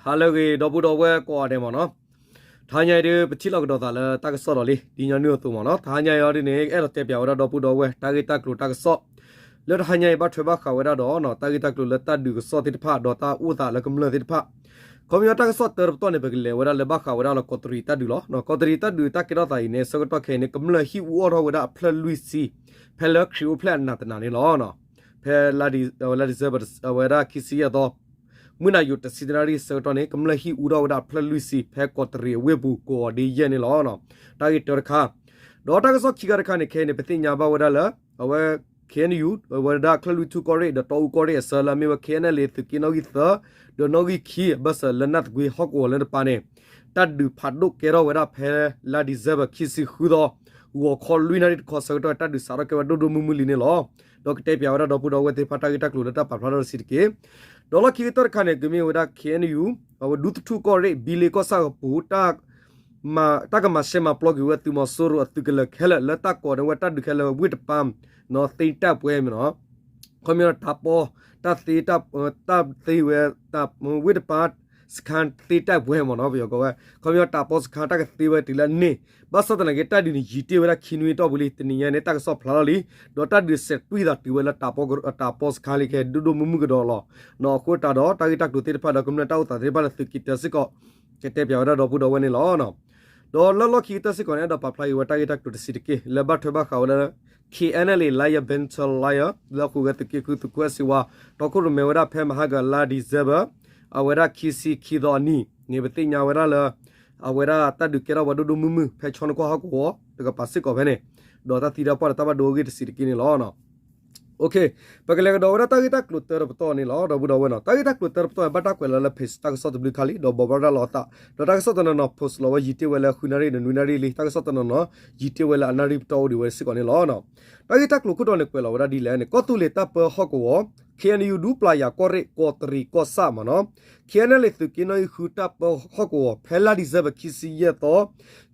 ဟါလၢအဂ့ၤ ဒီပုၢ်ဒီဝဲၢ်ကိးဂၤဒဲးမ့ၢ်နီၤ, တဟါညါအံၤဒုး ပထံၣ်လိာ်ကဒီးသးလၢတၢ်ကစီၣ်ဒီးလံ ဒ်ညီနုၢ်အသိးမ့ၢ်နီၤ, တဟါညါအံၤအီၤဒုးန့ၣ် အဲၣ်ဒိးတဲပၠးဝဲဒၣ်ဒီပုၢ်ဒီဝဲၢ် တၢ်ဂ့ၢ်တၢ်ကျိၤတၢ်ကစီၣ် လၢတဟါညါအံၤဘၣ်ထွဲဘၣ်ဃးဝဲဒၣ်ဒီး တၢ်ဂ့ၢ်တၢ်ကျိၤလၢတၢ်ဒုးကစီၣ်သ့ၣ်တဖၣ် ဒီးတၢ်အိၣ်သးလၢကမျၢၢ်သ့ၣ်တဖၣ်, ခီပညီတၢ်ကစီၣ်တၢတပတီၢ်န့ၣ် ပကလဲၤဝဲဒၣ်လၢဘၣ်ဃးဝဲဒၣ်လၢကီးတရံးတၢ်ဒုးလီၤ. ကီးတရံးတၢ်ဒုးတၢ်ကဲထီၣ်သးအံၤန့ၣ် ဆၢကတီၢ်ခဲအံၤန့ၣ် ကမျၢၢ်ဟံၣ်အူအီၣ်ထီၣ်ဝဲဒၣ်အဖျၢၣ်လွံၢ်ဆံ ဖဲလၢခရံာ်အိၣ်ဖျဲၣ်အနးတနၤန့ၣ်လီၤ. ဖဲလါ December အဝဲဒၣ်ခံဆံယဲၢ်သီ မုၢ်နၤယိးတဆံတနၣ်ရံၣ်ဆၢကတီၢ်န့ၣ် ကမျၢၢ်ဟံၣ်အူထီၣ်ဝဲဒၣ်အဖျၢၣ်လွံၢ်ဆံ ဖဲကီးတရံးအဝ့ၢ်ပူၤ ကိးဂီၤဒ့ယဲၢ်န့ၣ်လီၤ. တၢ်ဂ့ၢ်တၢတခါ, ဒီးတၢ်ကစီၣ်ခံခါတခါန့ၣ် ခဲအံၤန့ၣ် ပသ့ၣ်ညါဘၣ်ဝဲဒၣ်လၢ အဝဲ ခ့ၣ်အဲၣ်ယူၣ် အဝဲဒၣ်ချၢၣ်လွံၢ်ထူၣ်ကီၢ်ရ့ၣ် ဒီးတီအူကီၢ်ရ့ၣ်အဆၢလၢအမ့ၢ်ဝဲ ခ့ၣ်အဲၣ်ယူၣ် သုးက့နီၣ်ဂံၢ်သၢ ဒီးနီၣ်ဂံၢ်ခံ အဘၢၣ်စၢၤလၢနၢ်သကွ့ဟီၣ်ကဝီၤလၢတပၤန့ၣ် တၢ်ဒုးဖးဒိၣ်ကဲထီၣ်ဝဲဒၣ်ဖဲလါ December ခံဆံဃုသီ ဂီၤခီလွံၢ်နၣ်ရံၣ်တခီဆၢကတီၢ် တၢ်ဒုးစးထီၣ်ကဲဝဲဒိၣ်ဒိၣ်မုၢ်မုၢ်လံန့ၣ်လီၤ. ဒီးကတဲပၠးဝဲဒၣ်ဒီပုၢ်ဒီဝဲၢ်သ့ၣ်တဖၣ်တၢ်ဂ့ၢ်တၢ်ကျိၤလၢတၢ်ပာ်ဖျါထီၣ်တဆံးတက့ၢ်. ဒီးလီၢ်ခံကတၢၢ်တခါန့ၣ် ကမ့ၢ်ဝဲဒၣ် ခ့ၣ်အဲၣ်ယူၣ် အဝဲဒူသထူၣ်ကီၢ်ရ့ၣ် ဘံလ့ကီၢ်ဆၣ်အပူၤ တၢ်ကမၤရှဲမၤပျီက့ၤဝဲသုးမီၤစိရိၤအသုးကလၢၤခဲလၢာ် လၢတၢ်ကိးန့ၢ်ဝဲတၢ်ဒုးခဲလၢာ်ဝ့ၢ်တပၤ သ့တၢ်ပှဲၤမ့ၢ်နီၤ, ခီပညီတၢ်ပီ တၢ်သ့ တၢ်သ့ဝဲ ဝ့ၢ်တပၤ စခန်းသ့တၢ်ပှဲၤမ့ၢ်နီၤ ပယီၤကိးဝဲ ခီပညီတၢ်ပီစခန်း တၢ်ကသ့ဝဲတုၤလၢအန့ၢ် ဘၣ်ဆၣ်သနာ်က့ တၢ်ဒုးန့ၣ်ယံာ်တ့ၢ်ဝဲဒၣ်ခံနွံအတီၢ်ပူၤလံ တနံၤညါန့ၣ် တၢ်ကစီၣ်ဖျါလီၤလံ ဒီးတၢ်ဒုးစဲးတွံၢ်သးတုၤဝဲလၢတၢ်ပီစခန်းလံ ခဲဒိၣ်ဒိၣ်မုၢ်မုၢ်ကဒီးလီၤ. အဃိသတးဒီး တၢ်ဂ့ၢ်တၢ်ကျိၤသ့ၣ်တဖၣ်ဒီးကမျၢၢ်တၢ်အိၣ်သးသ့ၣ်တဖၣ်လၢသုးက့တၢစ့ၢ်ကီး ကတဲပၠးဝဲဒၣ်ဒီပုၢ်ဒီဝဲၢ်န့ၣ်လီၤ. ဒီးလၢလီၢ်ခံကတၢၢ်စ့ၢ်ကီးန့ၣ် အဲၣ်ဒိးပာ်ဖျါက့ၤဝဲတၢ်ဂ့ၢ်တၢ်ကျိၤတဆံးတက့ၢ် လၢဘၣ်ထွဲဘၣ်ဃးဝဲလၢ ခ့ၣ်အဲၣ်ယူၣ် Lion Battalion လၢအဃုာ်ဝဲသုးက့ဃု သုးခိၣ်အဲၣ်စ့ဝါ တီခိၣ်ရိၣ်မဲဝဲဒၣ်ဖဲမဟါကလါ December အဝဲဒၣ်ခံဆံခံသီအနံၤန့ၣ် ပသ့ၣ်ညါဝဲဒၣ်လၢ အဝဲဒၣ်တၢ်ဒုးကဲထီၣ်ဝဲဒိၣ်ဒိၣ်မုၢ်မုၢ် ဖဲဆီနကွၢ်ဟီၣ်ကဝီၤတကပၤစ့ၢ်ကီးဖဲန့ၣ် ဒီးတၢ်သံတၢ်ပှၢ်ဒီးတၢ်ဘၣ်ဒိအဂ့ၢ်တဆံးတက့ၢ်န့ၣ်လီၤ. ပကလဲၤကဒီးဝဲဒၣ်တၢ်ဂ့ၢ်တၢ်ကျိၤတၢတပတီၢ်န့ၣ်လီၤ ဒီပုၢ်ဒီဝဲၢ်နီၤ, တၢ်ဂ့ၢ်တၢ်ကျိၤတၢတပတီၢ် ဘၣ်တၢ်ကွဲးလီၤလၢ page တၢ်ကစီၣ်တဘျုးခါလံ ဒီးဘိးဘၣ်ရၤလီၤအသး ဒီးတၢ်ကစီၣ်တနီၤနီၤ post လီၤဝဲယံာ်တ့ၢ်ဝဲလၢဃုနၣ်ရံၣ်ဒီးနွံနၣ်ရံၣ်လံ တၢ်ကစီၣ်တနီၤနီၤ ယံာ်တ့ၢ်ဝဲလၢအနၣ်ရံၣ်ပတီၢ်အိၣ်ဒံးဝဲစ့ၢ်ကီးန့ၣ်လီၤ. တၢ်ဂ့ၢ်တၢ်ကျိၤခိၣ်တီန့ၣ် ကွဲးလီၤဝဲဒၣ်ဒ်လဲၣ်န့ၣ် ကီၢ်သူလ့ၤတၢ်ပၢဟီၣ်ကဝီၤ ခ့ၣ်အဲၣ်ယူၣ် ဒူပျၢ်ယၤကီၢ်ရ့ၣ် ကီးတရံးကီၢ်ဆၣ်မ့ၢ်နီၤ, ခ့ၣ်အဲၣ်ယူၣ် သုးက့နီၣ်ဂံၢ်ဃုတၢ်ပၢဟီၣ်ကဝီၤ ဖဲလါ December ခံဆံယဲၢ်သီ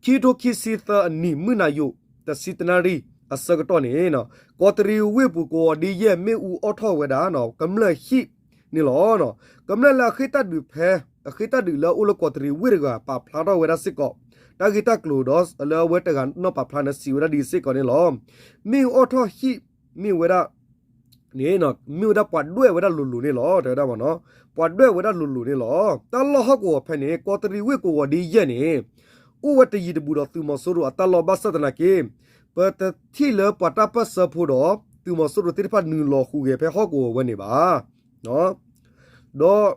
ခံထိခံဆံသၢအနံၤ မုၢ်နၤယိး တဆံတနၣ်ရံၣ်အဆၢကတီၢ်န့ၣ် ကီးတရံးဝ့ၢ်ပူၤ ကိးဂီၤဒ့ယဲၢ် မ့ၣ်အူအီၣ်ထီၣ်ဝဲဒၣ် ကမျၢၢ်ဟံၣ်န့ၣ်လီၤ. ကမျၢၢ်လၢအဃ့ၢ်တၢ်ဒုးဖဲ အဃ့ၢ်တၢ်ဒုးလၢအအိၣ်လၢကီးတရံးဝ့ၢ်တဂၤ ပာ်ဖျါထီၣ်ဝဲဒၣ်စ့ၢ်ကီး တၢ်ဂ့ၢ်တၢ်ကျိၤဒီးလၢအဝဲတဂၤနီၣ်ပာ်ဖျါန့ၣ် စံးဝဲဒၣ်ဒ်စ့ၢ်ကီးန့ၣ်လီၤ. မ့ၣ်အူအီၣ်ထီၣ်ဟံၣ် မ့ၢ်ဝဲဒၣ် န့ၣ် မ့ၢ်ဝဲဒၣ်ပှၤဒွဲၣ်ဝဲဒၣ်လိၤလိၤန့ၣ်လီၤ တဲဝဲဒၣ်မ့ၢ်နီၤ, ပှၤဒွဲၣ်ဝဲဒၣ်လိၤလိၤန့ၣ်လီၤ. တၢ်လီၢ်ဟီၣ်ကဝီၤဖဲန့ၣ် ကီးတရံးဝ့ၢ်ကိးဂီၤဒ့ယဲၢ်န့ၣ် အိၣ်ဝဲတယံၤတဘူးဒီးသုးမီၤစိရိၤအတၢ်လီၢ်ဘၣ်ဆၣ်သနာ်က့ ပတထံၣ်လၢပှၤတၢ်ပၢၢ်ဆၢဖိဒီး သုးမီၤစိရိၤသ့ၣ်တဖၣ်နုာ်လီၤဟူးဂဲၤဖဲဟီၣ်ကဝီၤဝဲန့ၣ်ဘၣ်. ဒီး နုာ်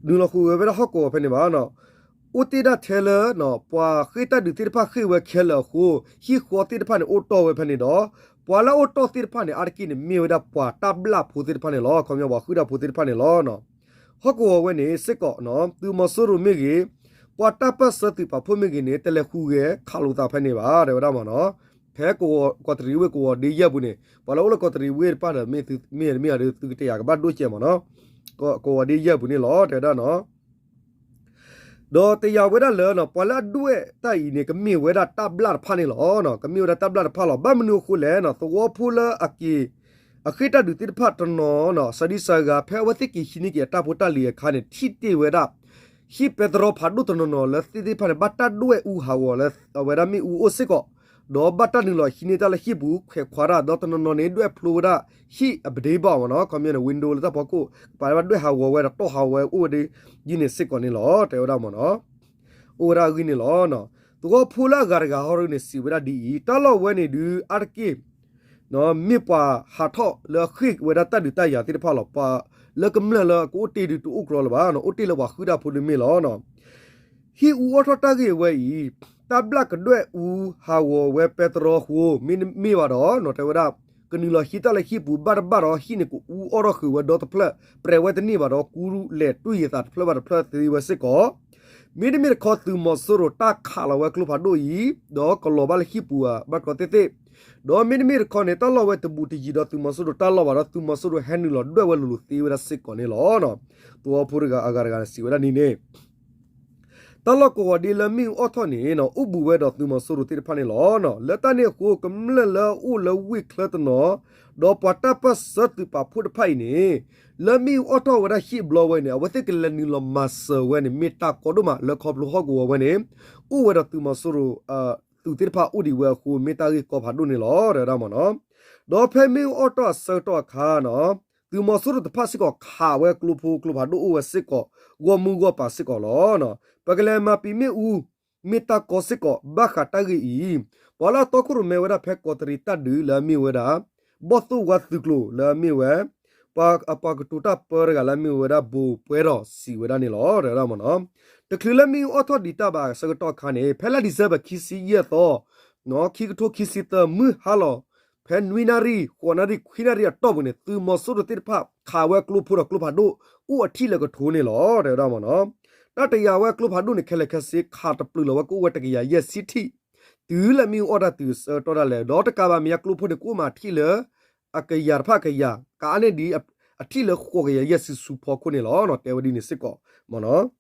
လီၤဟူးဂဲၤဝဲဒၣ်ဟီၣ်ကဝီၤဖဲန့ၣ်ဘၣ်. အိၣ်တ့ၢ်ဒၣ်ထဲလၢ ပှၤဃ့ၢ်တၢ်ဒုးသ့ၣ်တဖၣ်ဃ့ၢ်ဝဲခဲလၢာ်အဃိ ဟံၣ်ဃီသ့ၣ်တဖၣ်န့ၣ်အိၣ်တီၢ်ဝဲဖဲန့ၣ်ဒီး ပှၤလၢအအိၣ်တီၢ်သ့ၣ်တဖၣ်န့ၣ် အါတက့ၢ်န့ၣ် မ့ၢ်ဝဲဒၣ်ပှၤတၢ်ဘျၣ်ဖိသ့ၣ်တဖၣ်န့ၣ်လီၤ. ခီပညီပှၤဃုာ်တၢ်ဖိသ့ၣ်တဖၣ်န့ၣ်လီၤ. ဟီၣ်ကဝီၤဝဲန့ၣ်စ့ၢ်ကီး သုးမီၤစိရိၤမ့ၢ်ဂ့ၤ ပှၤတၢ်ပၢၢ်ဆၢသုးပာ်ဖှိၣ်မ့ၢ်ဂ့ၤန့ၣ် တလဲၤဟူးဂဲၤခးလိာ်သးဖဲန့ၣ်ဘၣ် တဲဝဲဒၣ်မ့ၢ်နီၤ. ဖဲကီးတရံးဝ့ၢ်ကိးဂီၤဒ့ယဲၢ်ပူၤန့ၣ် ပှၤလၢအိၣ်လၢကီးတရံးဝ့ၢ်တဖၣ်ဒီး မ့ၢ်မ့ၢ်ဒီးသုကတဲယၤကဘၣ်ဒိၣ်ကဲးမ့ၢ်နီၤ. ကီးဂီၤဒ့ယဲၢ်ပူၤန့ၣ်လီၤ တဲဝဲဒၣ်နီၤ. ဒီးတယာ်ဝဲဒၣ်လၢ ပှၤလၢအဒွဲၣ်တၢ်အံၤန့ၣ် ကမ့ၢ်ဝဲဒၣ်တၢ်ဘျၣ်တဖၣ်န့ၣ်လီၤ. ကမ့ၢ်ဝဲဒၣ်တၢ်ဘျၣ်တဖၣ်လီၤ. ဘၣ်မနုၤအဃိလဲၣ် သဝီဖိလၢအက့ၤ အဃ့ၢ်တၢ်ဒုးသ့ၣ်တဖၣ်တနီၤ စၢဒံစၢဂၤ ဖဲအဝဲသ့ၣ်က့ၤဟံးန့ၢ်က့ၤအတၢ်ဖိတၢ်လံၤအခါန့ၣ် ထံၣ်တ့ၢ်ဝဲဒၣ် ဟံၣ်ပဲတြီဖးဒိၣ်တနီၤနီၤလၢသ့ၣ်သ့ၣ်တဖၣ်န့ၣ် ဘၣ်တၢ်ဒွဲၣ်အူဟးဂီၤလၢအဝဲဒၣ်မ့ၣ်အူအိၣ်စ့ၢ်ကီး ဒီးဘၣ်တၢ်နုာ်လီၤဟံးန့ၢ်တၢ်လၢဟံၣ်ပူၤ ခွဲးခွါတၢ် ဒီးတနီၤနီၤန့ၣ် ဒွဲၣ်ဖျိဝဲဒၣ်ဟံၣ်အပဒ့ဘၣ်မ့ၢ်နီၤ. ခီပညီန့ၣ် window လၢတၢ်ဖီခိၣ် ကပာ်ဝဲဒၣ်ဒွဲၣ်ဟးဂီၤဝဲဒီးတီၢ်ဟးဂီၤဝဲအိၣ်ဝဲဒ်န့ၣ်စ့ၢ်ကီးန့ၣ်လီၤ တဲဝဲဒၣ်မ့ၢ်နီၤ. အိၣ်ဝဲဒၣ်အဂ့ၢ်န့ၣ်လီၤ. သဝီဖိလၢအဂၤတဂၤဟီဒ်န့ၣ် စံးဝဲဒၣ်ဒ်အံၤ တၢ်လီၢ်ဝဲန့ၣ်ဒုးအါတက့ၢ် မ့ၢ်ပှၤဟးထီၣ်လၢအဃ့ၢ်ဝဲဒၣ်တၢ်ဒုးတၢ်ယၤသ့ၣ်တဖၣ်လီၤ. ပှၤလၢကမျၢၢ်လၢကအိၣ်တ့ၢ်ဒုးတအိၣ်ကြီလၢၤဘၣ်, အိၣ်တ့ၢ်လၢပှၤဃုတၢ်ဖိဒုးမ့ၢ်လီၤ. ဟံၣ်အူအီၣ်ထီၣ်တၢ်ဂ့ၢ်ဝဲအံၤ တၢ်ဘျၣ်ကဒွဲၣ်အူဟးဂီၤဝဲပဲတြီဃိ မ့တမ့ၢ်ဘၣ်ဒီး တဲဝဲဒၣ် ကနုာ်လီၤဟံးတၢ်လၢဟံၣ်ပူၤဘၣ်တဘၣ်ဒီး ဟံၣ်န့ၣ်ကအူအီၣ်ထီၣ်ဃုာ်ဝဲဒီတဖျၢၣ် ပြဲးဝဲတန့ၢ်ဘၣ်ဒီး ကူလဲၤတွံၢ်ယသးတဖျၢၣ်ဘၣ်တဖျၢၣ်သ့ဝဲစ့ၢ်ကီး မ့တမ့ၢ်တခီ သုးမီၤစိရိၤတၢ်ခးလီၤဝဲကျိဖးဒိၣ်အံၤ ဒီးကလီၤဘၣ်လၢဟံၣ်ပူၤဧါ ဘၣ်တြီသ့ၣ်သ့ၣ်, ဒီးမ့တမ့ၢ်တခီန့ၣ် တၢ်လီၢ်ဝဲတဘူးတယံၤဒီးသုးမီၤစိရိၤတၢ်လီၢ်ဘၣ်ဒီး သုးမီၤစိရိၤဟဲနုာ်လီၤဒွဲၣ်ဝဲလိၤလိၤသ့ဝဲဒၣ်စ့ၢ်ကီးန့ၣ်လီၤ. သဝီဖိတဂၤအဂၤတဂၤန့ၣ် စံးဝဲဒၣ်န့ၣ်န့ၣ် တၢ်လီၢ်ကဝီၤဒ့လၢမ့ၣ်အူအီၣ်ထီၣ်န့ၣ် အိၣ်ဘူးဝဲဒီးသုးမီၤစိရိၤသ့ၣ်တဖၣ်န့ၣ်လီၤ. လၢတၢ်န့ၣ်အဃိ ကမျၢၢ်လၢအအိၣ်လၢဝ့ၢ်ချၢတနီၤ ဒီးပှၤတၢ်ပၢၢ်ဆၢသုးပာ်ဖှိၣ်တဖၣ်အံၤန့ၣ် လၢမ့ၣ်အူအီၣ်ထီၣ်ဝဲဒၣ်ဟံၣ်ဘျီဝဲန့ၣ် အဝဲသ့ၣ်ကလဲၤနုာ်လီၤမၤစၢၤဝဲန့ၣ် မ့ၢ်တၢ်ကီဒိၣ်မး လၢခီဖျိဟီၣ်ကဝီၤဝဲန့ၣ် အိၣ်ဝဲဒီးသုးမီၤစိရိၤ သုးသ့ၣ်တဖၣ်အိၣ်ဒံးဝဲအဃိ မ့ၢ်တၢ်ဂ့ၢ်ကီဖးဒိၣ်န့ၣ်လီၤ တဲဝဲဒၣ်မ့ၢ်နီၤ. ဒီးဖဲမ့ၣ်အူအီၣ်ထီၣ်အဆၢကတီၢ်အခါနီၤ သုးမီၤစိရိၤတဖၣ်စ့ၢ်ကီးခးဝဲကျိဖိကျိဖးဒိၣ်အိၣ်ဝဲစ့ၢ်ကီး ဂီၢ်မုၢ်ဂီၢ်ပၤစ့ၢ်ကီးလီၤ. ပကလဲၤမၤပံာ်မ့ၣ်အူ မ့ၢ်တၢ်ကီစ့ၢ်ကီး ဘၣ်ဃးတၢ်ဂ့ၢ်အံၤ ပှၤလၢအတီခိၣ်ရိၣ်မဲဝဲဒၣ်ဖဲကီးတရံးတၢ်ဒုးလၢအမ့ၢ်ဝဲဒၣ် ဘီၣ်သိၣ်ဝါသုးကျိၤလၢအမ့ၢ်ဝဲ ပှၤအပှၤကတိၤတၢ်ပၢတဂၤလၢအမ့ၢ်ဝဲဒၣ် ဘိၣ်ပှဲၤထီၣ် စံးဝဲဒၣ်န့ၣ်လီၤ တဲဝဲဒၣ်မ့ၢ်နီၤ. တချုးလၢမ့ၣ်အူအီၣ်ထီၣ်ဒံးတၢ်ဘၣ်အဆၢကတီၢ်အခါန့ၣ် ဖဲလါဒံၣ်စဲဘၢၣ်ခံဆံယဲၢ်သီ ခံကထိခံဆံသၢ မုၢ်ဟါလီၤ ဖဲနွံနၣ်ရံၣ် ဃိးနၣ်ရံၣ် ခွံနၣ်ရံၣ်အတီၢ်ပူၤန့ၣ် သုးမီၤစိရိၤသ့ၣ်တဖၣ်ခးဝဲကျိဖိဒီးကျိဖးဒိၣ် အိၣ်အထံၣ်လၢကထိန့ၣ်လီၤ တဲဝဲဒၣ်မ့ၢ်နီၤ. တၢ်တယာ်ဝဲကျိဖးဒိၣ်န့ၣ် ခဲလၢာ်ခဲဆ့ခးတပျုာ်လီၤဝဲကအိၣ်ဝဲတကယၤယဲၢ်ဆံထံၣ် တုၤလၢမ့ၣ်အူအီၣ်တၢ်တုၤအဆၢကတီၢ်ဒၣ်လဲာ် ဒီးတကးဘၣ်မ့ၢ်ညါကျိဖိန့ၣ် ကအိၣ်မးအထံၣ်လၢ အကယၤတဖၣ်ကယၤ ကအါန့ၢ်ဒံး အထံၣ်လၢဃိးကယၤယဲၢ်ဆံဆူဖီခိၣ်န့ၣ်လီၤ တဲဝဲဒ်န့ၣ်စ့ၢ်ကီးမ့ၢ်နီၤ.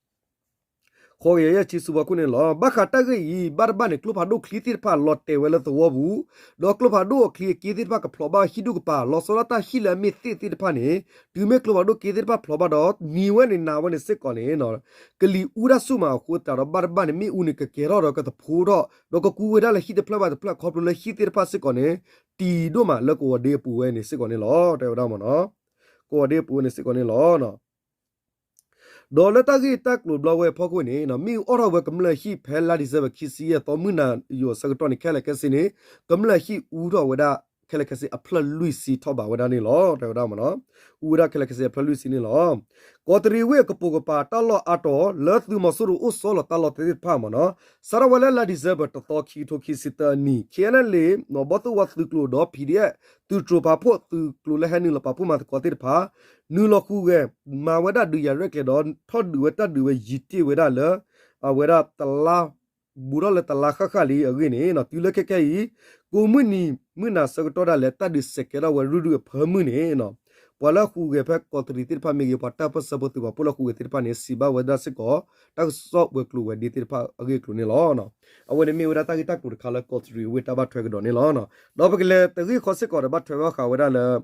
ဃိးကယၤယဲၢ်ဆံဆူဖီခိၣ်န့ၣ်လီၤ. ဘၣ်ဃးတၢ်ဂ့ၢ်အံၤ ဘၣ်တဘၣ်န့ၣ် ကျိဖးဒိၣ်ချံသ့ၣ်တဖၣ်လီၤတဲာ်ဝဲလၢသဝီပူၤ ဒီးကျိဖးဒိၣ်အချံအက့သ့ၣ်တဖၣ်ကဖျိးဘၣ်ဟံၣ်ဒူၣ်ကပၤ လီၤဆီဒၣ်တၢ်ဟံၣ်လၢအမ့ၢ်သ့ၣ်သ့ၣ်တဖၣ်န့ၣ် တုၤမ့ၢ်ကျိဖးဒိၣ်က့သ့ၣ်တဖၣ်ဖျိးဘၣ်ဒီး နံၤဝဲန့ၣ်နၤဝဲန့ၣ်စ့ၢ်ကီးန့ၣ် ကလံၤအူတၢ်ဆူၣ်မးအဃိသတးဒီး ဘၣ်တဘၣ်န့ၣ် မ့ၣ်အူန့ၣ်ကကဲၤထီၣ်ဒီးကသဖိထီၣ် ဒီးကကူဝဲဒၣ်လၢဟံၣ်တဖျၢၣ်ဘၣ်တဖျၢၣ် ခီဖျိလၢဟံၣ်သ့ၣ်တဖၣ်စ့ၢ်ကီးန့ၣ် တံၢ်ဒိၣ်မးလၢကဝီၤဒ့အပူၤဝဲန့ၣ်စ့ၢ်ကီးန့ၣ်လီၤ တဲဝဲဒၣ်မ့ၢ်နီၤ. ကဝီၤဒ့အပူၤဝဲန့ၣ်စ့ၢ်ကီးန့ၣ်လီၤ. ဒီးလၢတၢ်ဂ့ၢ်တၢ်ကျိၤဘျီဝဲအဖီခိၣ်န့ၣ် မ့ၣ်အူအီၣ်ထီၣ်ဝဲကမျၢၢ်ဟံၣ်ဖဲလါဒံၣ်စဲဘၢၣ်ခံဆံယဲၢ်သီ မုၢ်နၤယိၤအဆၢကတီၢ်န့ၣ် ခဲလၢာ်ခဲဆ့န့ၣ် ကမျၢၢ်ဟံၣ်အူထီၣ်ဝဲဒၣ် ခဲလၢာ်ခဲဆ့အဖျၢၣ်လွံၢ်ဆံထီၣ်ဘးဝဲဒၣ်န့ၣ်လီၤ တဲဝဲဒၣ်မ့ၢ်နီၤ. အူဝဲဒၣ်ခဲလၢာ်ခဲဆ့အဖျၢၣ်လွံၢ်ဆံန့ၣ်လီၤ. ကီးတရံးဝ့ၢ်အကပိာ်ကပၤတၢ်လီၢ်အါတီၤ လၢသုးမီၤစိရိၤအိၣ်ဆီလီၤတၢ်လီၢ်သ့ၣ်တဖၣ်မ့ၢ်နီၤ စးထီၣ်ဝဲလၢလါဒံၣ်စဲဘၢၣ်တသီ ခံကထိခံဆံသၢအနံၤ ခ့ၣ်အဲၣ်အၣ်လ့ၣ် ဘီၣ်သိၣ်ဝါသုးကျိၤဒီး ပီၣ်ဒံၣ်အဲၣ် သုးတြိၤပာ်ဖှိၣ်သုးကျိၤလၢဟဲနုာ်လီၤပာ်ဖှိၣ်မၤသကိးသ့ၣ်တဖၣ် နုာ်လီၤဟူးဂဲၤ မၤဝဲဒၣ်ဒုးယၤရဲၣ်ကျဲၤဒီး ထီၣ်ဒုးဝဲတၢ်ဒုးဝဲယံာ်တ့ၢ်ဝဲဒၣ်လၢ အဝဲဒၣ်တလါ ဘူးထီၣ်လၢတလါဃၣ်ဃၣ်လံအဂ့ၢ်န့ၣ် တုၤလၢခဲခဲအံၤ ကိးမုၢ်နံၤမုၢ်နၤဆၢကတီၢ်ဒၣ်လဲာ် တၢ်ဒုးစဲးကဲထီၣ်ဝဲရုၢ်ရုၢ်အဖၢမုၢ်န့ၣ် ပှၤလၢအဟူးဂဲၤဖဲကီးတရံးသ့ၣ်တဖၣ်မ့ၢ်ဂ့ၤ ပှၤတၢ်ပၢၢ်ဆၢဖိသုးပာ်ဖှိၣ်လၢဟူးဂဲၤသ့ၣ်တဖၣ်န့ၣ် စံးဘၣ်ဝဲဒၣ်စ့ၢ်ကီး တၢ်ကစီၣ်ပှဲၤကျိၤဝဲၤဒ့သ့ၣ်တဖၣ်အဂ့ၢ်အကျိၤန့ၣ်လီၤ. အဝဲန့ၣ်မ့ၢ်ဝဲဒၣ်တၢ်ဂ့ၢ်တၢ်ကျိၤတခါလၢကီးတရံးဝ့ၢ်တၢ်ဘၣ်ထွဲကဒီးန့ၣ်လီၤ. ဒီးပကလဲၤတဂ့ၢ်ခီစ့ၢ်ကီးဒီးဘၣ်ထွဲဘၣ်ဃးဝဲဒၣ်လၢ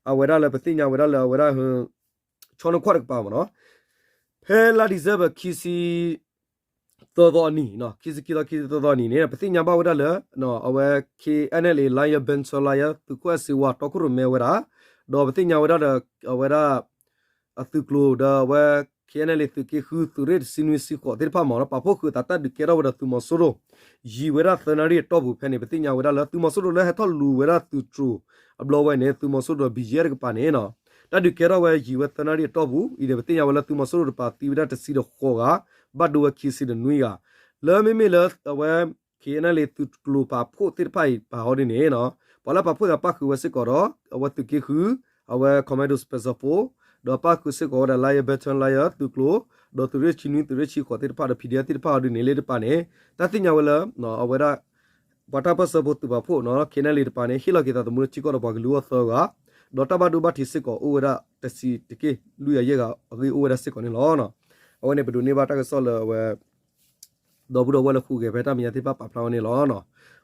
အဝဲဒၣ်လၢပသ့ၣ်ညါဝဲဒၣ်လၢအဝဲဒၣ် ဆီနခွၣ်တကပၤမ့ၢ်နီၤ ဖဲလါဒံၣ်စဲဘၢၣ်ခံဆံ သၢသီအနံၤ ခံဆံခံသီ ခံဆံသၢသီအနံၤန့ၣ် ပသ့ၣ်ညါဘၣ်ဝဲဒၣ်လၢ အဝဲ ခ့ၣ်အဲၣ်အၣ်လ့ၣ် Lion Battalion Lion သုးခိၣ်အဲၣ်စ့ဝါ တီခိၣ်ရိၣ်မဲဝဲဒၣ် ဒီးပသ့ၣ်ညါဝဲဒၣ်ဒီး အဝဲဒၣ် အသုးကျိၤဒီးအဝဲ ခ့ၣ်အဲၣ်အၣ်လ့ၣ် သုးက့ဃု သုးရ့ၣ်တဆံနွံ ဆံဃိးသ့ၣ်တဖၣ်မ့ၢ်နီၤ ပာ်ဖှိၣ်ဃုာ်အသးတၢ်ဒုးကဲထီၣ်ဝဲဒီးသုးမီၤစိရိၤ ယံာ်ဝဲဒၣ်သၢနၣ်ရံၣ်အတီၢ်ပူၤဖဲန့ၣ် ပသ့ၣ်ညါဝဲဒၣ်လၢသုးမီၤစိရိၤလၢဟဲထီၣ်လူၤဝဲဒၣ်သုးတြိၤ အဘျီဝဲန့ၣ် သုးမီၤစိရိၤဒီး ဘံယဲၢ်တကပၤန့ၣ်နီၤ တၢ်ဒုးကဲထီၣ်ဝဲယံာ်ဝဲသၢနၣ်ရံၣ်အတီၢ်ပူၤ အံၤန့ၣ် ပသ့ၣ်ညါဝဲလၢသုးမီၤစိရိၤတပၤသံဝဲဒၣ်တဆံဒီးဃိးဂၤ ဘၣ်ဒိဝဲခံဆံဒီးနွံဂၤ လၢမ့မ့ၢ်လၢအဝဲ ခ့ၣ်အဲၣ်အၣ်လ့ၣ် သုးကျိၤပာ်ဖှိၣ်သ့ၣ်တဖၣ်အံၤပာ်ဟီဒ်န့ၣ်နီၤ ပှၤလၢပာ်ဖှိၣ်သးပၣ်ဃုာ်ဝဲစ့ၢ်ကီးဒီး အဝဲသုးက့ဃု အဝဲ Commando Special Force ဒီးပၣ်ဃုာ်စ့ၢ်ကီးဝဲဒၣ် Lion Battalion Lion သုးကျိၤ ဒီးသုးရ့ၣ်တဆံနွံ သုးရ့ၣ်တဆံဃိးသ့ၣ်တဖၣ်ဒီး ပီၣ်ဒံၣ်အဲၣ်သ့ၣ်တဖၣ်အီၤဒ်န့ၣ်လၢတပၤန့ၣ် တၢ်သ့ၣ်ညါဝဲလၢ အဝဲဒၣ် ပှၤတၢ်ပၢၢ်ဆၢဖိသုးပာ်ဖှိၣ်နီၤ ခ့ၣ်အဲၣ်အၣ်လ့ၣ်တပၤန့ၣ် ဟ့ၣ်လီၤက့ၤသးသမူလၢထံကီၢ်ဒီးပှၤကလုာ်အဂီၢ်သၢဂၤ ဒီးတၢ်ဘၣ်ဒိဘၣ်ထံးစ့ၢ်ကီးအိၣ်ဝဲဒၣ်တဆံးတက့ၢ် လွံၢ်ဂၤယဲၢ်ဂၤအဂ့ၢ်အိၣ်ဝဲဒၣ်စ့ၢ်ကီးန့ၣ်လီၤ. အဝဲန့ၣ် ပဒိးန့ၢ်ဘၣ်တၢ်ကစီၣ်လၢအဝဲ ဒီပုၢ်ဒီဝဲၢ်လၢဟူးဂဲၤဖဲတၢ်မဲာ်ညါသ့ၣ်တဖၣ်ပာ်ဖျါဝဲန့ၣ်လီၤ.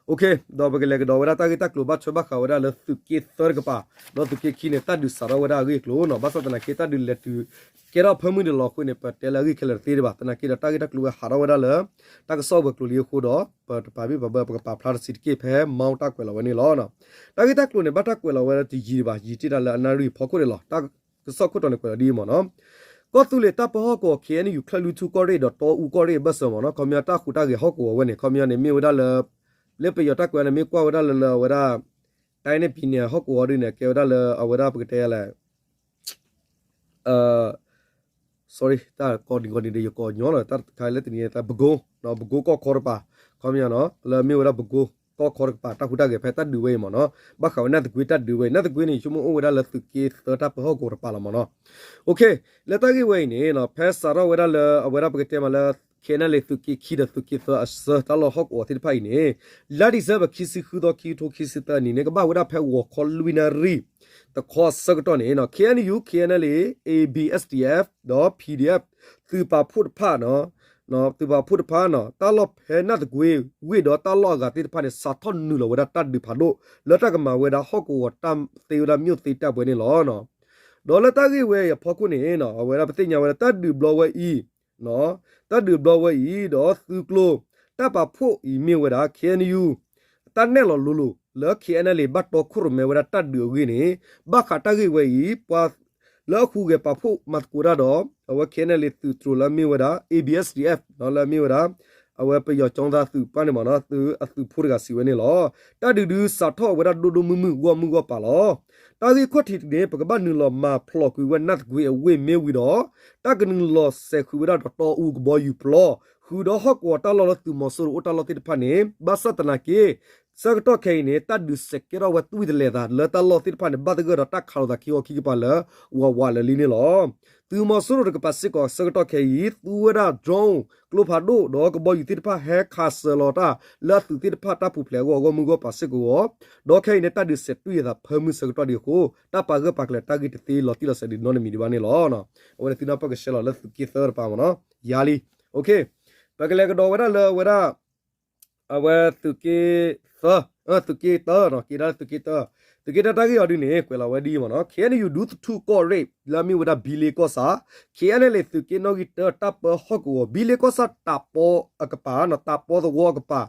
ဒီးပကလဲၤကဒီးဝဲဒၣ်တၢ်ဂ့ၢ်တၢ်ကျိၤဘၣ်ထွဲဘၣ်ဃးဝဲဒၣ်လၢသုးက့သၢတကပၤ ဒီးသုးက့ခံန့ၣ် တၢ်ဒုးစးထီၣ်ဝဲဒၣ်အဂ့ၢ်အကျိၤနီၤ ဘၣ်ဆၣ်သနာ်က့တၢ်ဒုးလဲၤတုၤကဲထီၣ်ဖၢမုၢ်ဒံးလီၤအဃိန့ၣ် ပတဲလၢအဂ့ၢ်ခဲလၢာ်တသ့ဘၣ် သနာ်က့ဒီးတၢ်ဂ့ၢ်တၢ်ကျိၤဝဲဟးထီၣ်ဝဲဒၣ်လၢ တၢ်ကစီၣ်ပှဲၤကျိၤလံအဃိဒီး ပတပာ်ဘံၣ်ပာ်ဘၢ ပကပာ်ဖျါတဆံးတက့ၢ်ဖဲမီၢ်တၢ်ကွဲးလီၤဝဲန့ၣ်လီၤ. တၢ်ဂ့ၢ်တၢ်ကျိၤန့ၣ် ဘၣ်တၢ်ကွဲးလီၤဝဲဒၣ်တယံာ်ဒံးဘၣ် ယံာ်တ့ၢ်တၢ်လၢအနၣ်ရံၣ်ဖီခိၣ်န့ၣ်လီၤ. တၢ်ကစီၣ်ခိၣ်တီန့ၣ်ကွဲးလီၤဒ်အံၤမ့ၢ်နီၤ ကီၢ်သူလ့ၤတၢ်ပၢဟီၣ်ကဝီၤ ခ့ၣ်အဲၣ်ယူၣ် ချၢၣ်လွံၢ်ထူၣ်ကီၢ်ရ့ၣ်ဒီးတီအူကီၢ်ရ့ၣ်အဘၢၣ်စၢၤမ့ၢ်နီၤ ခီပညီတၢ်ဟူးတၢ်ဂဲၤဟီၣ်ကဝီၤဝဲန့ၣ် ခီပညီန့ၣ်မ့ၢ်ဝဲဒၣ်လၢ လၢပယီၤတၢ်ကွဲးန့ၣ် မ့ၢ်ကွၢ်ဝဲဒၣ်လၢလၢအဝဲဒၣ် တိုင်းနဲ့ပြည်နယ် ဟီၣ်ကဝီၤဒ်န့ၣ် ကဲဝဲဒၣ်လၢအဝဲဒၣ်ပကတဲလဲၣ် sorry တၢ်ကိးနံၤကိးနံၤဒီးယကိးညီလီၤ တၢ်တခါလၢတနံၤအံၤ ပကိ ပကိကီၢ်ခီတကပၤ ခီပညီနီၤ လၢမ့ၢ်ဝဲဒၣ်ပကိကီၢ်ခီတကပၤ တၢ်ဟူးတၢ်ဂဲၤဖဲတၢ်ဒုးဝဲအံၤမ့ၢ်နီၤ ဘၣ်ဃးဝဲနၢ်သကွ့တၢ်ဒုးဝဲအံၤ နၢ်သကွ့န့ၣ် ဆိကမိၣ်အိၣ်ဝဲဒၣ်လၢသုးက့သၢတၢ်ပၢဟီၣ်ကဝီၤတကပၤလီၤမ့ၢ်နီၤ လၢတၢ်ဂ့ၢ်ဝဲအံၤန့ၣ် ဖဲစးထီၣ်ဝဲဒၣ်လၢအဝဲဒၣ်ပကတဲမးလၢ ခ့ၣ်အဲၣ်အၣ်လ့ၣ် သုးက့ခံဒီးသုးက့သၢအဆၢတၢ်လီၢ်ဟီၣ်ကဝီၤသ့ၣ်တဖၣ်အံၤန့ၣ် လါဒံၣ်စဲဘၢၣ်ခံဆံဃုသီ ခံကထိခံဆံသၢအနံၤန့ၣ် ကဘၣ်ဝဲဒၣ်ဖဲဂီၤခီလွံၢ်နၣ်ရံၣ် တခီအဆၢကတီၢ်န့ၣ် ခ့ၣ်အဲၣ်ယူၣ် ခ့ၣ်အဲၣ်အၣ်လ့ၣ် A B S D F ဒီး P D F သုးပာ်ဖှိၣ်တဖၣ်နီၤ သုးပာ်ဖှိၣ်တဖၣ်န့ၣ် တၢ်လီၢ်ဖဲနၢ်သကွ့ၤဝ့ၢ်ဒီးတၢ်လီၢ်အဂၤသ့ၣ်တဖၣ်န့ၣ် စးထီၣ်နုာ်လီၤဝဲဒၣ်တၢ်ဒုးဖးဒိၣ် လၢတၢ်ကမၤဝဲဒၣ်ဟီၣ်ကဝီၤတၢ်သ့ဝဲဒၣ် မြို့သိမ်းတိုက်ပွဲန့ၣ်လီၤ. ဒီးလၢတၢ်ဂ့ၢ်ဝဲအံၤအဖီခိၣ်န့ၣ် အဝဲဒၣ်ပသ့ၣ်ညါဝဲဒၣ်တၢ်ဒုးဘျီဝဲအံၤ တၢ်ဒုးဘျီဝဲအံၤ ဒီးသုးကျိၤ တၢ်ပာ်ဖှိၣ်အံၤမ့ၢ်ဝဲဒၣ် ခ့ၣ်အဲၣ်ယူၣ် တၢ်နဲၣ်လီၤလိၤလိၤ လၢ ခ့ၣ်အဲၣ်ယူၣ် ဘၣ်တီခိၣ်ရိၣ်မဲဝဲဒၣ်တၢ်ဒုးအဂ့ၢ်န့ၣ် ဘၣ်ဃးတၢ်ဂ့ၢ်ဝဲအံၤ ပှၤလၢအဟူးဂဲၤပာ်ဖှိၣ်မၤသကိးတၢ်ဒီး အဝဲ ခ့ၣ်အဲၣ်ယူၣ် သုးတြိၤလၢအမ့ၢ်ဝဲဒၣ် เอบีเอสดีเอฟ လၢအမ့ၢ်ဝဲဒၣ် အဝဲပယီၤကၠီသးသုးပၢ်န့ၣ်မ့ၢ်နီၤ အသုးဖိတဂၤစံးဝဲန့ၣ်လီၤ. တၢ်ဒုးဒုးစးထီၣ်ဝဲဒၣ်ဒိၣ်ဒိၣ်မုၢ်မုၢ်ဂီၢ်မုၢ်ဂီၢ်ပၤလီၤ. တၢ်ဂ့ၢ်ခီၣ်ထံးန့ၣ် ပကဘၣ်နုာ်လီၤမၤဖျိးကွံာ်ဝဲနၢ်သကွ့ၤအဝ့ၢ်မ့ၢ်ဝံၤဒီး တၢ်ကနုာ်လီၤစဲးဃုာ်ဝဲဒၣ်ဒီးတီအူကဘီယူၤပျီ ဃုာ်ဒီးဟီၣ်ကဝီၤတၢ်လီၢ်လၢသုးမီၤစိရိၤအိၣ်တၢ်လီၢ်သ့ၣ်တဖၣ်န့ၣ် ဘၣ်ဆၣ်သနာ်က့ ဆၢကတီၢ်ခဲအံၤန့ၣ် တၢ်ဒုးစဲးကဲထီၣ်ဝဲသွံၣ်တလဲၤသး လၢတၢ်လီၢ်သ့ၣ်တဖၣ်န့ၣ် ဘၣ်သဂၢၢ်ဒီးတၢ်ခးလိာ်သးခံခီခံကပၤလၢ ဝးဝးလၢာ်လံန့ၣ်လီၤ. သုးမီၤစိရိၤတကပၤစ့ၢ်ကီး ဆၢကတီၢ်ခဲအံၤ သူဝဲဒၣ် drone ကျိဖးဒိၣ် ဒီးကဘီယူၤသ့ၣ်တဖၣ်ဟဲခးစၢၤလီၤတၢ် လၢအသုးသ့ၣ်တဖၣ်တၢ်ပူၤဖျဲးအဂီၢ်ဂီၢ်မုၢ်ဂီၢ်ပၤစ့ၢ်ကီး ဒီးခဲအံၤန့ၣ် တၢ်ဒုးစဲးသွံၣ်အသးဖၢမုၢ်ဆၢကတီၢ်ဒံးအဃိ တၢ်ပာ်ဂၢၢ်ပာ်ကျၢၤတၢ်ဂ့ၢ်တသ့လီၤတံၢ်လီၤဆဲးဒံးနီတမံၤဒံးဘၣ်န့ၣ်လီၤ. အဝဲန့ၣ်သုနၢ်ပၢၢ်ကဆှဲလီၤလၢသုးက့သၢတပၤမ့ၢ်နီၤ ယၤလံ ပကလဲၤကဒီးဝဲဒၣ်လၢအဝဲဒၣ် အဝဲသုးက့သၢ, သုးက့တၢ, က့ၤဒၣ်လၢသုးက့တၢ, သုးက့တၢတၢ်ဂ့ၢ်အီၤဒုန့ၣ် ကွဲးလီၤဝဲဒ်အံၤမ့ၢ်နီၤ ခ့ၣ်အဲၣ်ယူၣ် ဒူသထူၣ်ကီၢ်ရ့ၣ် လၢအမ့ၢ်ဝဲဒၣ်ဘံလ့ကီၢ်ဆၣ်, ခ့ၣ်အဲၣ်ယူၣ် သုးက့နီၣ်ဂံၢ်တၢ တၢ်ပၢဟီၣ်ကဝီၤ ဘံလ့ကီၢ်ဆၣ်တးပီအကပၤနီၤ တးပီသဝီအကပၤ,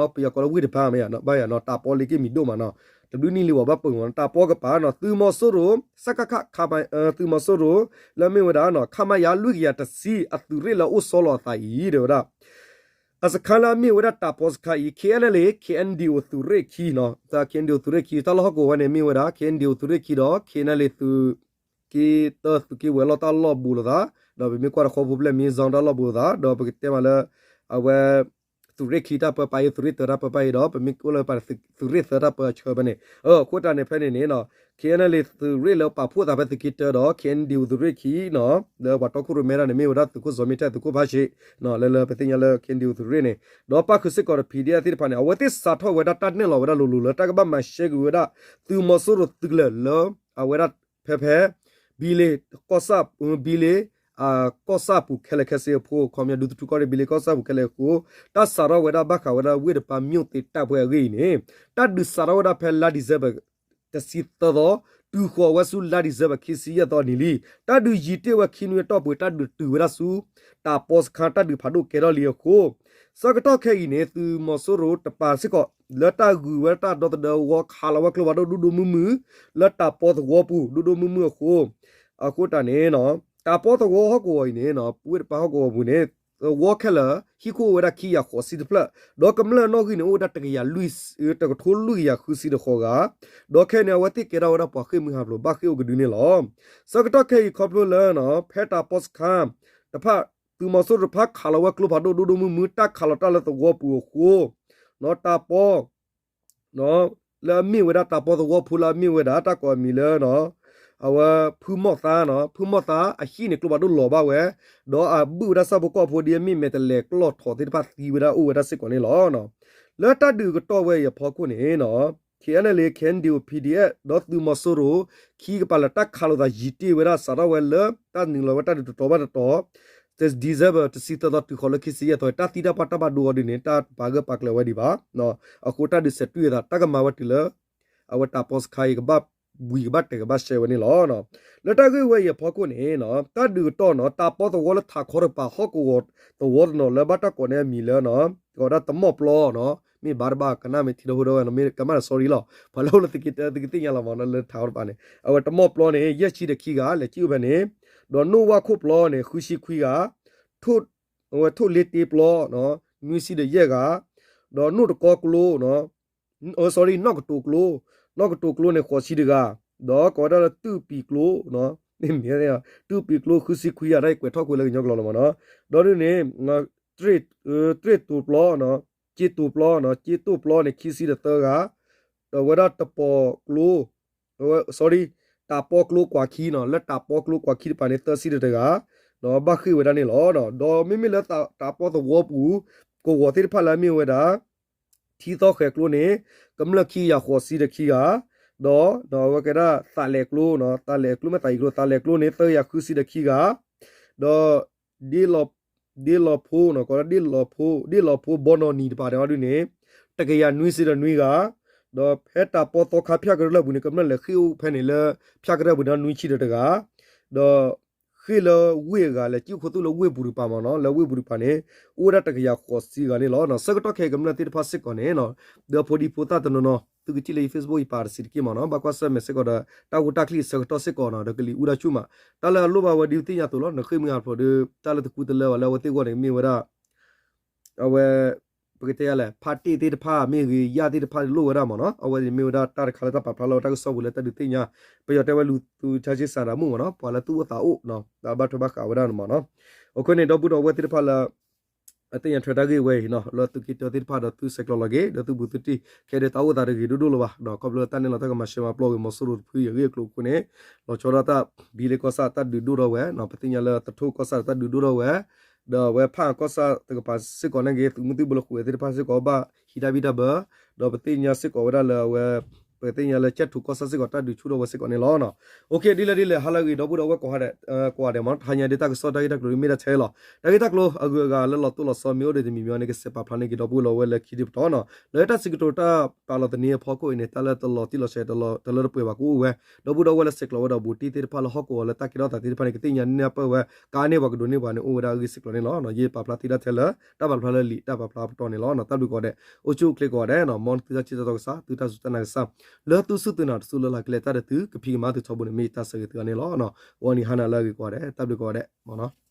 ပယီၤကိးလၢဝ့ၢ်တဖၣ်မ့ၢ်ဧါ ဘၣ်ယၤနီၤ တးပီလ့က့ၢ်မံၤဒိၣ်မးနီၤ တဘျုးနံၣ်လံဝဲဘၣ်ပၢၢ်မ့ၢ်နီၤ တးပီကပၤနီၤ သုးမီၤစိရိၤ စကခ သုးမီၤစိရိၤ လၢအမ့ၢ်ဝဲဒၣ် ခမရ လွံၢ်ကယၤတဆံ အသုးရ့ၣ်လၢအအိၣ်ဆီလီၤအသးအံၤ တဲဝဲဒၣ် အစခါလၢအမ့ၢ်ဝဲဒၣ်တးပီစခါအံၤ ခ့ၣ်အဲၣ်ယူၣ် ခ့ၣ်အဲၣ်ယူၣ် သုးရ့ၣ်ခံနီၤ ခ့ၣ်အဲၣ်ယူၣ် သုးရ့ၣ်ခံ တၢ်လီၢ်ဟီၣ်ကဝီၤဝဲန့ၣ်မ့ၢ်ဝဲဒၣ် ခ့ၣ်အဲၣ်ယူၣ် သုးရ့ၣ်ခံဒီး ခ့ၣ်အဲၣ်ယူၣ် သုးက့တၢ သုးက့ဝဲၤလီၢ်တၢ်လီၢ်ဘူးလိာ်သး ဒီးပမ့ၢ်ကွၢ်တခီဖိဖျဲၣ်မ့ၢ် zone တၢ်လီၢ်ဘူးလိာ်သး ဒီးပကတဲမးလၢ အဝဲ သုးရ့ၣ်ခံတၢ်ပၢပၢ်အံၤ သုးရ့ၣ်သၢတၢ်ပၢပၢ်အံၤဒီး ပမ့ၢ်အိၣ်လၢပသုးရ့ၣ်သၢတၢ်ပၢအဆၢဖဲန့ၣ် အဃိတၢ်န့ၣ်ဖဲန့ၣ်န့ၣ်နီၤ ခ့ၣ်အဲၣ်ယူၣ် သုးရ့ၣ်လၢပာ်ဖှိၣ်သးဖဲသုးက့တၢဒီး ခ့ၣ်အဲၣ်ယူၣ် သုးရ့ၣ်ခံနီၤ လၢပှၤတီခိၣ်ရိၣ်မဲတၢ်န့ၣ် မ့ၢ်ဝဲဒၣ်သုးခိၣ်စီၤမ့ၢ်ထဲ သုးခိၣ်ဖးဆံး လၢလၢပသ့ၣ်ညါလၢ ခ့ၣ်အဲၣ်ယူၣ် သုးရ့ၣ်န့ၣ် ဒီးပၣ်ဃုာ်စ့ၢ်ကီးဒီး ပီၣ်ဒံၣ်အၣ်သ့ၣ်တဖၣ်န့ၣ် အဝဲသ့ၣ်စးထီၣ်ဝဲဒၣ်တၢ်နဲၣ်လီၤဝဲဒၣ်လိၤလိၤလၢတၢ်ကဘၣ်မၤရှဲကွံာ်ဝဲဒၣ် သုးမီၤစိရိၤသုးကလၢၤလၢ အဝဲဒၣ်ဖဲဖဲ ဘံလ့ ကီၢ်ဆၣ် ဘံလ့ ကီၢ်ဆၣ်ပူၤခဲလၢာ်ခဲဆ့အဖိ ခီပညီ ဒူသထူၣ်ကီၢ်ရ့ၣ် ဘံလ့ကီၢ်ဆၣ်ပူၤခဲလၢာ်အဃိ တၢ်စးထီၣ်ဝဲဒၣ်ဘၣ်ဃးဝဲဒၣ်ဝ့ၢ်တပၤ မြို့သိမ်းတိုက်ပွဲ အဂ့ၢ်အံၤန့ၣ် တၢ်ဒုးစးထီၣ်ဝဲဒၣ်ဖဲလါ December တဆံသၢသီ တုၤဃီၤဝဲဆူလါ December ခံဆံယဲၢ်သီနံၤလံ. တၢ်ဒုးယံၤတ့ၢ်ဝဲခံနွံအတီၢ်ပှဲၤ တၢ်ဒုးတုၤဝဲဒၣ်ဆူ တးပီစခါ တၢ်ဒုးဖးဒိၣ်ကဲထီၣ်လံအဃိ ဆၢကတီၢ်ခဲအံၤန့ၣ် သုးမီၤစိရိၤတပၤစ့ၢ်ကီး လၢတၢ်ဂုၤဝဲဒၣ်တၢ်ဒီသဒၢဝီ ခးလီၤဝဲကျိဖးဒိၣ်ဒိၣ်ဒိၣ်မုၢ်မုၢ် လၢတးပီသဝီပူၤ ဒိၣ်ဒိၣ်မုၢ်မုၢ်အဃိ အဃိတၢ်န့ၣ် တးပီသဝီဟီၣ်ကဝီၤအံၤန့ၣ် ဝ့ၢ်တပၤဟီၣ်ကဝီၤပူၤန့ၣ် သဝီခဲလၢာ် ဟံၣ်ခိၣ်အိၣ်ဝဲဒၣ်ခံကယၤဃိးဆံတဖျၢၣ် ဒီးကမျၢၢ်နီၣ်ဂံၢ်န့ၣ် အိၣ်ဝဲဒၣ်တကယၤလွံၢ် တကထိလွံၢ်ကယၤဃုဆံတဃိးဂၤ ဒီးခဲအံၤန့ၣ် အဝဲသ့ၣ်ကဲထီၣ်ဝဲဒၣ်ပှၤဃ့ၢ်မှံဟးဖျိးဘၣ်ဃ့ၢ်အိၣ်ကဒုန့ၣ်လီၤ. ဆၢကတီၢ်ခဲအံၤခီဖျိလၢ ဖဲတးပီစခါ တဖၣ် သုးမီၤစိရိၤတဖၣ်ခးလီၤဝဲကျိဖးဒိၣ်ဒိၣ်ဒိၣ်မုၢ်မုၢ် တၢ်ခးလီၤတၢ်လၢသဝီပူၤအဃိ တးပီ လၢအမ့ၢ်ဝဲဒၣ်တးပီသဝီဖိလၢအမ့ၢ်ဝဲဒၣ်တၢ်ကိးအမံၤလၢ အဝဲဖုမီၢ်သါနီၤ ဖုမီၢ်သါအဟံၣ်န့ၣ် ကျိဖးဒိၣ်လီၤဘၣ်ဝဲ ဒီးအဘုၣ်ဝဲဒၣ်ဆၣ်ဖိကီၢ်ဖိဒ်အမ့ၢ်မဲာ်တဲၤလဲၤကျီၢ်ထီးသ့ၣ်တဖၣ်သံဝဲဒၣ်အိၣ်ဝဲဒၣ်စ့ၢ်ကီးန့ၣ်လီၤ. လၢတၢ်ဒုးကတီၢ်ဝဲအံၤအဖီခိၣ်န့ၣ် ခ့ၣ်အဲၣ်ယူၣ် ခ့ၣ်အဲၣ်ယူၣ် ပီၣ်ဒံၣ်အၣ် ဒီးသုးမီၤစိရိၤ ခံကပၤလၢတၢ်ခးလိာ်သးယံၤတ့ၢ်ဝဲဒၣ်စးထီၣ်ဝဲလၢ တၢ်နုာ်လီၤဝဲတၢ်ဒုးတတီၤဘၣ်တတီၤ December တဆံသၢသီတုၤဃီၤလၢခံဆံယဲၢ်သီ တၢ်သံတၢ်ပှၢ်တၢ်ဘၣ်ဒိအီၤဒ်န့ၣ် တၢ်ပာ်ဂၢၢ်ပာ်ကျၢၤဝဲဒံးဘၣ်. အဃိတၢ်ဒုးစဲးတွံၢ်အသး တၢ်ကမၤဝဲတုၤလၢ အဝဲတးပီစခါအံၤ ကဘၣ်ဝံၤကဘၣ်တဲာ်ကဘၣ်ရှဲဝဲန့ၣ်လီၤ. လၢတၢ်ဂ့ၢ်ဝဲအံၤအဖီခိၣ်န့ၣ် တၢ်ဒုးကတီၢ်နီၤ တးပီသဝီလၢထးခီတကပၤဟီၣ်ကဝီၤသဝီတနီၤလၢဘၣ်တၢ်ကိးန့ၢ်အမံၤလၢ ကိးဝဲဒၣ်တမီၣ်ပျီနီၤ မ့ၢ်ဘၣ်တဘၣ်ကနၣ်မ့ၢ်ထံၣ်ဒီးဟိဒီးဝဲ မ့ၢ်ကမၣ်ဒီး sorry လီၤ ပှၤလၢအိၣ်လၢသုးက့တၢ သုကသ့ၣ်ညါလီၤမး လၢထးခီတကပၤန့ၣ် အဝဲတမီၣ်ပျီန့ၣ် ယဲၢ်ဆံဒီးခံဂၤ လဲၤစံၣ်အိၣ်ဖဲန့ၣ် ဒီးနိၣ်ဝၣ်ခိၣ်ပျီန့ၣ် ဃုဆံခွံဂၤ အဝဲထိၣ်လ့တ့ပျီ နွံဆံဒီးယဲၢ်ဂၤ ဒီးနိၣ်တကီကျိ sorry နီၣ်ကတိၤကျိ နီၣ်ကတိၤကျိန့ၣ် ဃိးဆံတဂၤ ဒီးကိးဝဲဒၣ်လၢတူၢ်ပံၤကျိ တူၢ်ပံၤကျိဃုဆံခွံဂၤ တၢ်အံၤကွဲးထီၣ်ကွံာ်လၢကညီကျိာ်လီၤမးနီၤ ဒီးဒ်န့ၣ် တြ့ၣ်တိၤပျီ က့တိၤပျီ က့တိၤပျီန့ၣ် ခံဆံဒီးသၢဂၤ ဒီးဝဲဒၣ်တပီၤကျိ sorry တးပီကျိကွၢ်ခံနီၤ လၢတးပီကျိကွၢ်ခံတပၤန့ၣ် သၢဆံတတဂၤ ဒီးဘၣ်ဃ့ၢ်ဝဲဒၣ်န့ၣ်လီၤ. ဒီးမ့မ့ၢ်လၢတးပီသဝီပူၤ ကဝီၤသ့ၣ်တဖၣ်လၢအမ့ၢ်ဝဲဒၣ် ထံသီဃဲၤကျိန့ၣ် ကမျၢၢ်ခံကယၤဃိးဆံဒီးခံဂၤ ဒီးအဝဲကဲဒၣ်သးလဲၤကျိ သးလဲၤကျိမ့ၢ်သးယံၤကျိ သးလဲၤကျိန့ၣ် သၢကယၤဃုဆံဒီးခံဂၤ ဒီးဒ့လီၤ ဒ့လီၤဖိနီၤ ကိးဒ့လီၤဖိ ဒ့လီၤဖိဘီနီၢ်နံၤတပၤန့ၣ်အီၤဒုန့ၣ် တကယၤနွံဆံဒီးနွံဂၤ, ဒီးဖဲတၢ်ပီသီခါဖၠၣ်ကရၢၢ်ပူၤန့ၣ် ကမျၢၢ်လဲၤဃ့ၢ်အိၣ်ဖဲန့ၣ်လၢ ဖၠၣ်ကရၢၢ်ပူၤန့ၣ်နွံဆံဒီးတဂၤ, ဒီး ဃ့ၢ်လၢဝ့ၢ်အဂၤ လဲၤစံၣ်အိၣ်ခူသူၣ်လၢဝ့ၢ်ပူၤတကပၤမ့ၢ်နီၤ လၢဝ့ၢ်ပူၤတကပၤန့ၣ် အိၣ်ဝဲဒၣ်တကယၤဃိးဆံဂၤန့ၣ်လီၤ. ဆၢကတီၢ်ခဲအံၤကမျၢၢ်သ့ၣ်တဖၣ်စ့ၢ်ကီးန့ၣ် ဒီးဖိဒံဖိသၣ်တနီၤနီၤ သုကထံၣ်လၢယ Facebook ယပာ်တစဲးတက့ၢ်မ့ၢ်နီၤ ဘၣ်ကွၢ်ဆၢၣ်မဲာ်စ့ၢ်ကီးဒီး တၢ်ဂိၢ်တၢ်ကျံၤအဆၢကတီၢ်စ့ၢ်ကီးနီၤ ဒီးကလံၤအူဒၣ်ဆူၣ်မး တၢ်လၢအလိၣ်ဘၣ်ဝဲဒ်ပသ့ၣ်ညါအသိးလီၤ နဃ့ၢ်မုၢ်ဟးဖျိးဒီး တၢ်လၢတကူတလၢဘၣ်လၢအဝဲသ့ၣ်အဂီၢ်န့ၣ် မ့ၢ်ဝဲဒၣ် အဝဲ ပကတဲယၤလဲၣ် ဖးတ့ၢ်သ့ၣ်တဖၣ်မ့ၢ်ဂ့ၤ ယၣ်သ့ၣ်တဖၣ်လိၣ်ဝဲဒၣ်မ့ၢ်နီၤ အဝဲန့ၣ်မ့ၢ်ဝဲဒၣ်တၢ်တခါလၢတၢ်ပာ်ဖျါလီၤဝဲတၢ်ကစီၣ်ပူၤလၢတၢ်ဒုးသ့ၣ်ညါ ပယီၤတဲဝဲလူၤသုးထါစ့စးတၢ်မုၣ်မ့ၢ်နီၤ ပှၤလၢသူၣ်အိၣ်သးအိၣ် တၢ်ဘၣ်ထွဲဘၣ်ဃးဝဲဒၣ်န့ၣ်မ့ၢ်နီၤ အဃိန့ၣ် ဒီပုၢ်ဒီဝဲၢ်သ့ၣ်တဖၣ်လၢ အသ့ၣ်ညါထွဲတၢ်ဂ့ၢ်ဝဲအံၤနီၤ လၢသုးက့တၢသ့ၣ်တဖၣ်ဒီးသုဆဲးကျိးလီၤက့ၤ ဒီးသုဘူးသုတံၢ် ခဲဒုးတၢ်အိၣ်သးတဂ့ၤဒိၣ်ဒိၣ်လၢၤဘၣ် ဒီးခီဖျိလၢတၢ်န့ၣ်လီၤတၢ်ကမၤရှဲမၤပျီဂ့ၤ မီၤစိရိၤတဖုအံၤအဂ့ၢ်အကျိၤအဃိန့ၣ် လီၤဆီဒၣ်တၢ် ဘံလ့ကီၢ်ဆၣ်တၢ်ဒုးဒိၣ်ထီၣ်ဝဲ ပသ့ၣ်ညါလၢသထူကီၢ်ဆၣ်တၢ်ဒုးဒိၣ်ထီၣ်ဝဲ ဒီးအဝဲဖးကီၢ်ဆၣ်တကပၤစ့ၢ်ကီးန့ၣ်ဂ့ၤ သုးမုၢ်သံၣ်ဘိလၢဃုာ်ဝဲသ့ၣ်တဖၣ်စ့ၢ်ကီးဘၣ်ဟံးတၢ်ဘံၣ်တၢ်ဘၢ ဒီးပသ့ၣ်ညါစ့ၢ်ကီးဝဲဒၣ်လၢအဝဲ ပသ့ၣ်ညါလၢကၠဲၣ်ထူကီၢ်ဆၣ်စ့ၢ်ကီးတၢ်ဒုးဆူၣ်ထီၣ်ဝဲစ့ၢ်ကီးန့ၣ်လီၤ. အိၣ်ခ့ ဒ်လဲၣ်ဒ်လဲၣ် ဟါလၢအဂ့ၤ ဒီပုၢ်ဒီဝဲၢ်ကိးဂၤဒဲး ကိးဂၤဒဲးမ့ၢ်နီၤ တဟါညါဒ်တၢ်ကစီၣ်တၢ်ဂ့ၢ်တၢ်ကျိၤမ့ၢ်ဒၣ်ထဲလီၤ တၢ်ဂ့ၢ်တၢ်ကျိၤအဂုၤအဂၤလၢလီၤတိၢ်လီၤဆီမ့ၢ်အိၣ်ဒီးတမံၤမံၤအံၤန့ၣ် ကစဲးပာ်ဖျါန့ၢ်က့ၤဒီပုၢ်ဝဲၢ်လၢခံဒုပတီၢ်နီၤ လၢတၢ်စံးကတိၤတၢ်ပာ်လီၤသန့အဖီခိၣ်အံၤန့ၣ် တၢ်လၢတလီၤတံၢ်လီၤဆဲး တၢ်လၢတပှဲၤဘၣ်ကအိၣ်ဝဲ ဒီပုၢ်ဒီဝဲၢ်လၢဆဲးကျိးဝဲဒီးဘူးတံၢ်သ့ၣ်တဖၣ်လၢဟီၣ်ကဝီၤလၢတၢ်ကဲထီၣ်သးသ့ၣ်တဖၣ်န့ၣ် ကသ့ၣ်ညါန့ၢ်ပၢၢ်ဝဲ ကအါန့ၢ်ပှၤကဒိးန့ၢ်ပှၤန့ၣ် အိၣ်ဝဲဒၣ်အဂ့ၢ်စ့ၢ်ကီးန့ၣ်လီၤ. ယပာ်ဖျါသ့ဒၣ်ထဲလၢ တၢ်ပာ်ဖျါလၢလံာ် တၢ်ပာ်ဖျါပတီၢ်န့ၣ်လီၤ. တၢ်ဘျုးကိးဂၤဒဲး အိၣ်ဆူၣ်အိၣ်ချ့ကိးဂၤဒဲး မ်နသုတၢ်ထံၣ်တၢ်တီကစၢ် သုတၢ်စူၢ်တၢ်နာ်ကစၢ် လၢသုစူၢ်သုနာ်တစူၢ်လၢ်လၢ်ကလဲၤတၢ်ဒီးသု ကဖံးကမၤသုထီဘိန့ၣ် မ့ၢ်ယတၢ်ဆၢဂ့ၤသုဂၤန့ၣ်လီၤ. ဂီၤနံၤဟါနၤလၢအဂ့ၤကိးဂၤဒဲး တၢ်ဘျုးကိးဂၤဒဲး မ့ၢ်နီၤ.